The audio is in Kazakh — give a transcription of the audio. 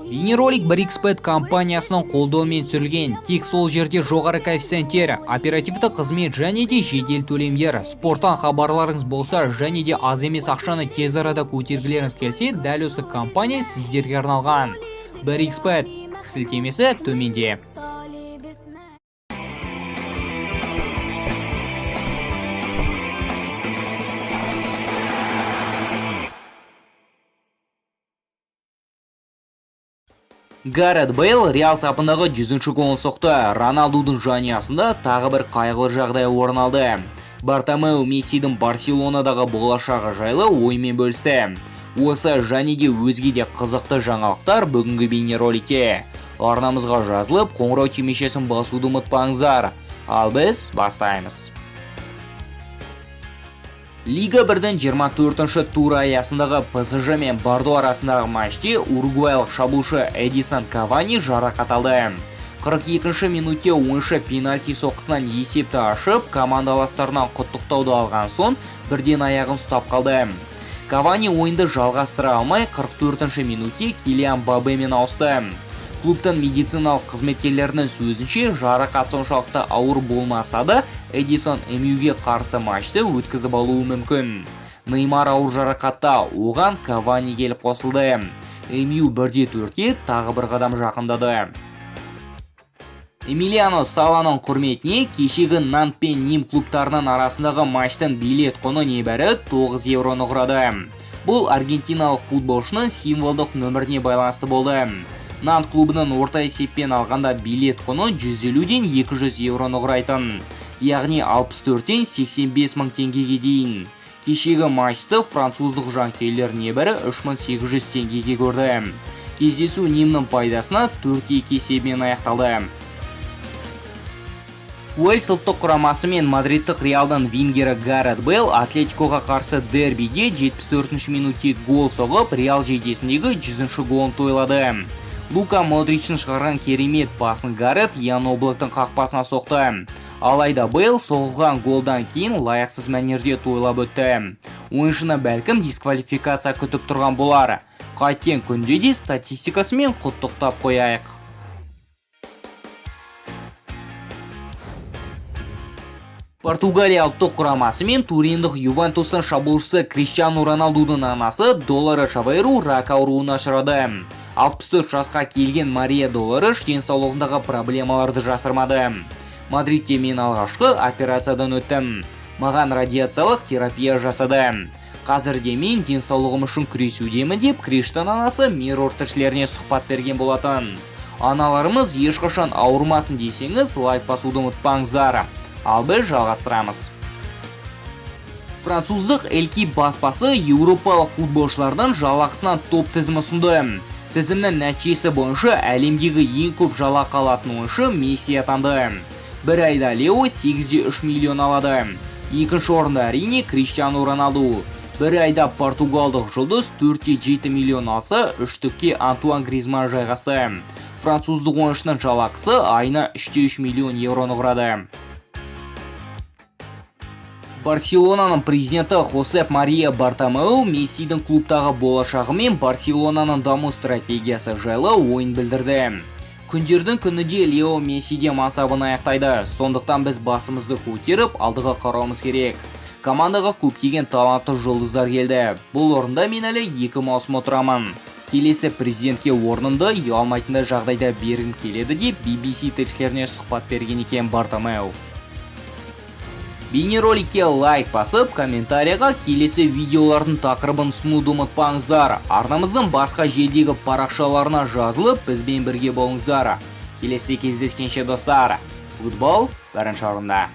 Бейнеролик 1xBet компаниясының қолдауымен түсірілген. Тек сол жерде жоғары коэффициенттер, оперативті қызмет және де жедел төлемдер. Спорттан хабарларыңыз болса және де аз емес ақшаны тез арада көтергілеріңіз келсе, дәл осы компания сіздерге арналған. 1xBet сілтемесі төменде. Гарет Бейл Реал сапындағы 100-ші голын соқты. Роналдудың жанұясында тағы бір қайғылы жағдай орын алды. Бартомеу Мессидің Барселонадағы болашағы жайлы оймен бөлісті. Осы және де өзге де қызықты жаңалықтар бүгінгі бейнероликте. Арнамызға жазылып, қоңырау түймешесін басуды ұмытпаңыздар. Ал біз бастаймыз. Лига 1-дің 24-ші туры аясындағы ПСЖ мен Бордо арасындағы матчте уругвайлық шабуылшы Эдисон Кавани жарақат алды. 42-ші минутте ойыншы пенальти соққысынан есепті ашып, командаластарынан құттықтауды алған соң бірден аяғын ұстап қалды. Кавани ойынды жалғастыра алмай, 44-ші минутте Килиан Мбаппемен ауысты. Клубтың медициналық қызметкерлерінің сөзінше, жарақат соншалықты ауыр болмаса да, Эдисон МЮ-ге қарсы матчты өткізіп алуы мүмкін. Неймар ауыр жарақатта, оған Кавани келіп қосылды. МЮ 1-4-ке тағы бір қадам жақындады. Эмилиано Саланың құрметіне кешегі Нант пен Ним клубтарының арасындағы матчтың билет құны небәрі 9 евроны құрады. Бұл аргентиналық футболшының символдық нөміріне байланысты болды. Нант клубының орта есеппен алғанда билет құны 150-ден 200 евроны құрайтын, яғни 64-тен 85 мың теңгеге дейін. Кешегі матчты француздық жанкүйерлер небәрі 3800 теңгеге көрді. Кездесу Нимнің пайдасына 4-2 есебімен аяқталды. Уэльс ұлттық құрамасы мен мадридтік Реалдың вингері Гарет Бейл Атлетикоға қарсы дербиде 74-ші минутте гол соғып, Реал жейдесіндегі 100-ші голын тойлады. Лука Модричтің шығарған керемет пасын Гарет Ян Облактың қақпасына соқты. Алайда Бейл соғылған голдан кейін лайықсыз мәнерде тойлап өтті. Ойыншыны бәлкім дисквалификация күтіп тұрған болар. Қайткен күнде де статистикасымен құттықтап қояйық. Португалия ұлттық құрамасы мен туриндық Ювентустың шабуылшысы Криштиану Роналдудың анасы Долореш Авейру рак ауруына ұшырады. 64 жасқа келген Мария Долореш денсаулығындағы проблемаларды жасырмады. Мадридте мен алғашқы операциядан өттім. Маған радиациялық терапия жасады. Қазірде мен денсаулығым үшін күресудемін деп Криштан анасы Миррор тілшілеріне сұхбат берген болатын. Аналарымыз ешқашан ауырмасын десеңіз, лайк басуды ұмытпаңыздар. Ал біз жалғастырамыз. Француздық Элки баспасы еуропалық футболшылардың жалақысынан топ тізім ұсынды. Тізімнің нәтижесі бойынша әлемдегі ең көп жалақы алатын ойыншы Месси атанды. Бір айда Лео 8,3 миллион алады. Екінші орында әрине Криштиану Роналду. Бір айда португалдық жұлдыз 4,7 миллион алса, үштікке Антуан Гризман жайғасты. Француздық ойыншының жалақысы айына 3,3 миллион евроны құрады. Барселонаның президенті Хосеп Мария Бартомеу Мессидің клубтағы болашағы мен Барселонаның даму стратегиясы жайлы ойын білдірді. Күндердің күнінде Лео Мессиде мансабын аяқтайды, сондықтан біз басымызды көтеріп алдыға қарауымыз керек. Командаға көптеген талантты жұлдыздар келді. Бұл орында мен әлі 2 маусым отырамын. Келесі президентке орнымды ұялмайтындай жағдайда бергім келеді деп BBC тілшілеріне сұхбат берген екен Бартомеу. Бейнероликке лайк басып, комментарияға келесі видеолардың тақырыбын ұсынуды ұмытпаңыздар. Арнамыздың басқа желдегі парақшаларына жазылып, бізбен бірге болыңыздар. Келесі кездескенше, достар. Футбол бірінші орында.